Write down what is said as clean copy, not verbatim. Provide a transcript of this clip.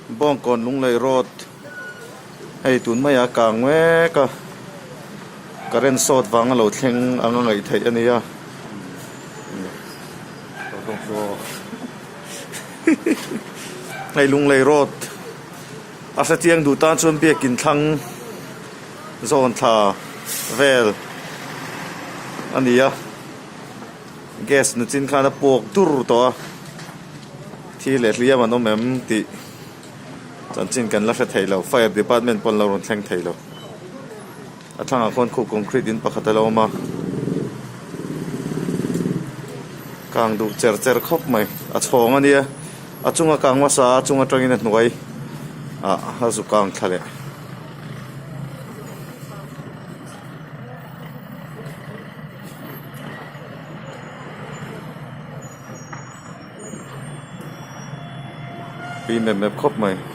Bawngkawn Lunglei road hei tun mai ah kang mek a current short vang a lo thleng ang a ngaih theih a ni a hei Lunglei road a hrechiang duh tan chuan biakin thlang zawn thla vel a ni a. Gas nachin khan a puak dur tawh a, thi leh hliam an awm em tih chanchin kan la hre thei lo, fire department pawh an lo rawn thleng thei lo. A thlangah khuan khuh concrete in pakhat a lo awm a, kang duh cher cher khawp mai, a chhawng a nia, a chunga kang hmasa a chung atangin a hnuai ah a zu kang thla leh. Pui mep mep khawp mai.